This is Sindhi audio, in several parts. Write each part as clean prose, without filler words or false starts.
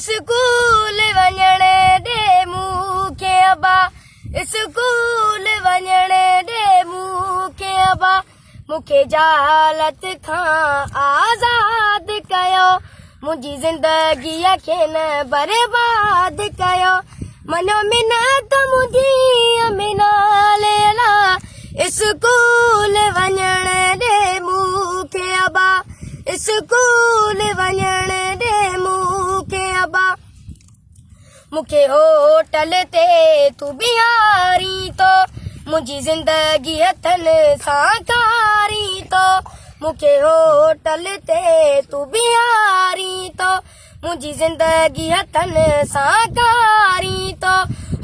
اسڪول وڃڻ ڏي مون کي ابا، اسڪول وڃڻ ڏي مون کي ابا. مون کي جهالت کان آزاد ڪيو، منهنجي زندگيء کي نه برباد ڪيو. مڃو منت منهنجي امينا ليلا، اسڪول وڃڻ ڏي مون کي ابا، اسڪول وڃڻ ڏي مون کي ابا. مون کي هوٽل تي تون بيهارين ٿو، منهنجي زندگي هٿن سان کارين ٿو. مون کي هوٽل تي تون بيهارين ٿو، منهنجي زندگي هٿن سان کارين ٿو.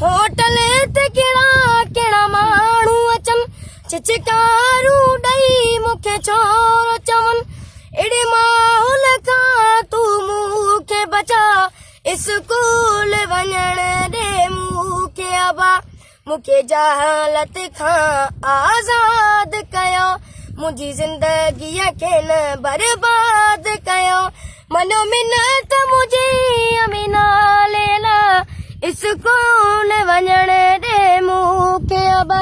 هوٽل تي ڪهڙا ڪهڙا ماڻهو اچن، ڇڇڪارون ڏئي مون کي ڇورو چون. اهڙي ماحول کان تون مون کي بچاء، اسڪول وڃڻ ڏي مون کي ابا. مون کي جهالت کان آزاد ڪيو، منهنجي زندگيء کي نه برباد ڪيو. مڃو منت منهنجي امينا ليلا، اسڪول وڃڻ ڏي مون کي ابا.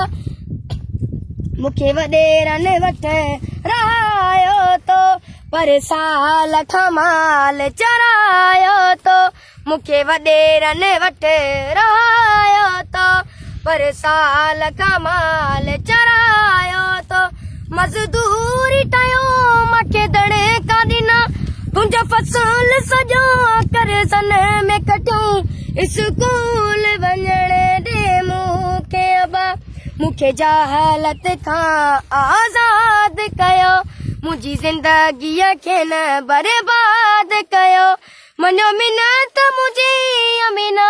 مون کي وڏيرن وٽ رهايو تو، پر سال کان مال چرايو تو. مون کي وڏيرن وٽ رهايو تو، پر سال کان مال چرايو تو. مزدوري ٽيو مان کي دڙڪا ڏنا، تنهنجو فصل سڄو قرضن ۾ ڪڍيو. اسڪول وڃڻ ڏي مون کي ابا، مون کي جهالت کان آزاد ڪيو، منهنجي زندگيء کي نه برباد ڪيو. مڃو منت منهنجي امينا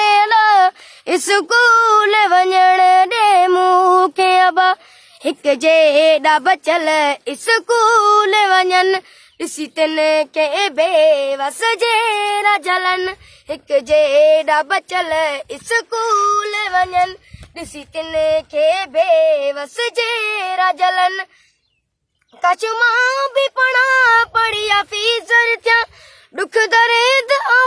ليلا، اسڪول وڃڻ ڏي مون کي ابا. هڪ جيڏا بچل اسڪول وڃن، ڏسي تن کي بي وس جيرا جلن. هڪ جيڏا بچل اسڪول وڃن، ڏسي تن کي بي وس جيرا جلن. ڪاش مان به پڙهان پڙهي آفيسر ٿيان، ڏک درد اوهان.